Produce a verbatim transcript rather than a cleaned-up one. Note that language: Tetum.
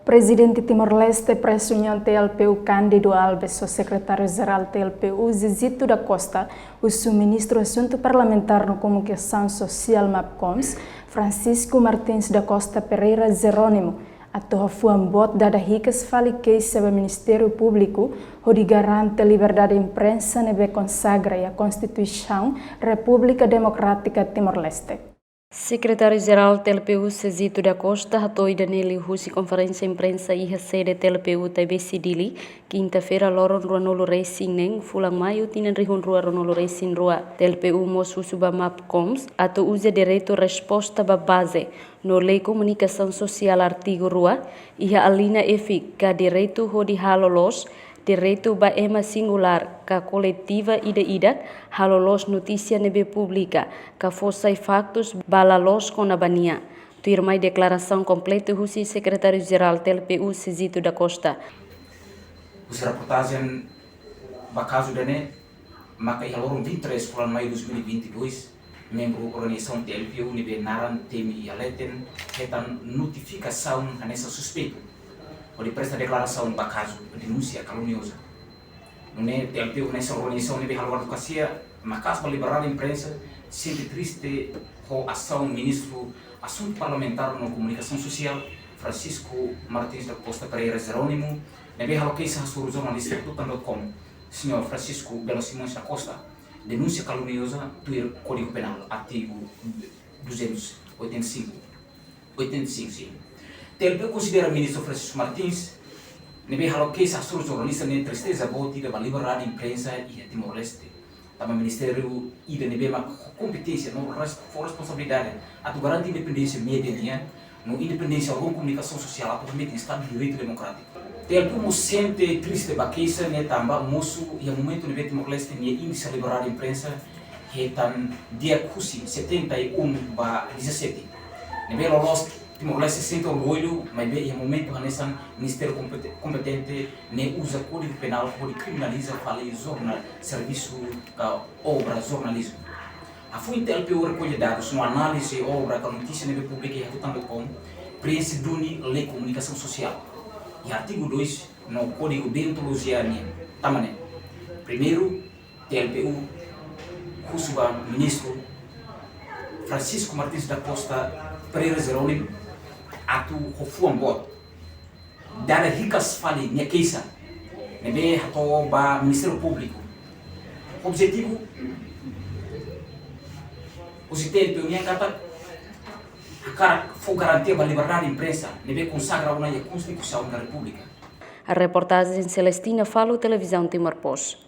Prezidente Timor-Leste Press-Union, T L P U, Cândido Alves ho Sekretáriu-Jerál T L P U, Zezito da Costa, husu Ministru Asuntu Parlamentár no Komunikasaun Sosiál, MAPKOMS, Francisco Martins da Costa Pereira Jerónimo, atu hafuan boot dada hikas fali keixa ba Ministériu Públiku hodi garante liberdade imprensa ne'ebé konsagra iha Konstituisaun Repúblika Demokrátika Timor-Leste. Sekretáriu-Jerál T L P U, Zezito da Costa, hato'o ida-ne'e liuhusi konferénsia imprensa iha sede T L P U Taibesi, Dili, kinta-feira, loron ruanulu-resin-neen fulan Maiu, tinan rihun rua ruanulu-resin-rua. T L P U mós husu ba MAPKOMS atu uza direitu resposta ba baze no Lei Komunikasaun Sosiál, artigu rua, iha alínea F, ka direitu hodi halo loos, direitu ba ema singulár ka koletiva ida-idak halo loos notísia ne'ebé publika ka fó sai faktus ba la loos kona-ba nia. Tuirmai deklarasaun kompletu husi Sekretáriu-Jerál T L P U, Zezito da Costa. Husi reportajen ba kazu ida-ne'e, maka iha loron vinte e três fulan Maiu dois mil e vinte e dois, membru organizasaun T L P U ne'ebé naran temi iha leten hetan notifikasaun hanesan suspeitu hodi presta deklarasaun ba kazu denúnsia kalunioza. Nune'e T L P U hanesan organizasaun ne'ebé halo advokasia maka'as ba liberdade imprensa sente triste ho asaun Ministru Asuntu Parlamentár no Komunikasaun Sosiál, Francisco Martins da Costa Pereira Jerónimo, ne'ebé halo keixa hasoru jornalista Tutan dot com, Señór Francisco Belo Simões da Costa, denúnsia kalunioza tuir Kódigu Penál, artigu duzentos e oitenta e cinco. Oitenta e cinco, sin. T L P U konsidera Ministru Francisco Martins ne'ebé halo keixa hasoru jornalista ne'e tristeza boot ida ba liberdade imprensa iha Timor-Leste. Tanba ministériu ida ne'ebé mak kompeténsia no res-, fó responsabilidade atu garante independénsia média nian, no independénsia órgaun komunikasaun sosiál atu hametin Estadu de Direitu Demokrátiku. T L P U mós sente triste ba keixa ne'e tanba mosu iha momentu ne'ebé Timor-Leste nia índise liberdade imprensa hetan di'ak husi setenta e um ba dezassete. Ne'ebé loloos Timor-Leste sente orgullu, maibé iha momentu hanesan ministériu kompete-, kompetente ne'e uza Kódigu Penál hodi kriminaliza fali jornál, servisu ka obra jornalizmu. Hafoin T L P U rekolla dadus no análize obra ka notísia ne'ebé publika iha Tutan dot com, preenxe duni Lei Komunikasaun Sosiál iha artigu dois no Kódigu Deontolojia nian. Tanba ne'e, primeiru, T L P U husu ba Ministru Francisco Martins da Costa Pereira Jerónimo atu hafuan boot dada hikas fali nia keixa ne'ebé hato'o ba Ministériu Públiku. Objetivu husi T L P U nian katak hakarak fó garantia ba liberdade imprensa ne'ebé konsagra ona iha Konstituisaun da Repúblika. Reportajen Celestina Falo, Televizaun Timor Post.